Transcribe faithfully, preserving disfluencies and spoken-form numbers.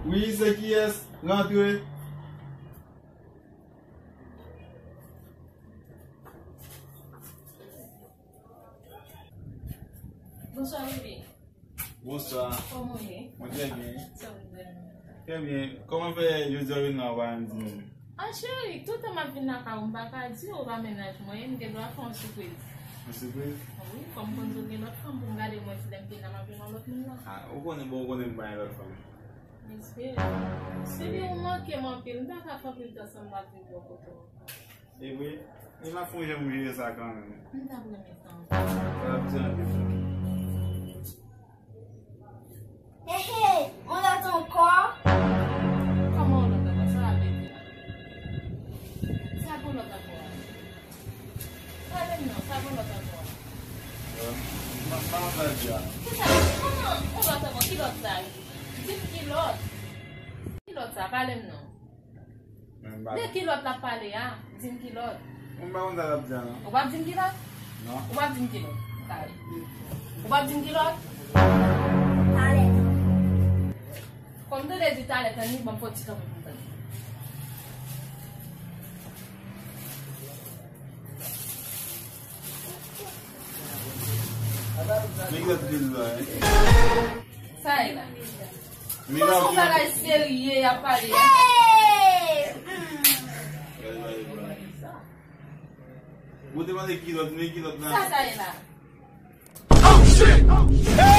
Wi, se kiyès? Rantre. Bonswa, bebe. Bonswa. Kòman w ye? Mwen trè byen. Sa w di? Trè byen. Kòman fè jodi a w vin la, w pa menm di m? A, cheri, tout tan m ap vin lakay ou, m pa ka di w, ou pa mennaj mwen ye, m gen dwa fè w yon sipriz. Yon sipriz? Wi, kòm m konn di w gen lòt fanm pou m gade, mwen di lè m vin la, m ap jwenn yon lòt moun la. A, ou konnen, bon, ou konnen m pa gen lòt fanm. Respè. Bebe, ou manke m anpil, m pa ka fè anpil tan san m pa vin bò kote w. E vre? E m ap fè yon jan pou m jere sa kanmenm. M t ap renmen sa. Sa ap di anpil. Hey, hey, on lòt ankò? Kòman on lòt ankò? Sa w ap di la? Sa pou lòt ankò a? Pale m non, sa pou lòt ankò a? Sa, sa, sa, sa, sa. Ki sa? Kòman on lòt ankò? Ki lòt sa? Di m ki lòt? Ki lòt sa? Pale m non. Men m pa... De ki lòt l ap pale a? Di m ki lòt. Mwen pa konn sa l ap di a, non. Ou p ap di m ki lòt? Non. Ou p ap di m ki lòt? Kare. Ou p ap di m ki lòt? Talè. Kòm m tande di talè, tann li, ban m fè yon ti kanpe pou m tande. Men ki lòt li la, hein? Sa e la. Sa se yon bagay serye y ap pale a. Ou te mande kilòt, men kilòt nan. Sa sa ye la? Oh shit!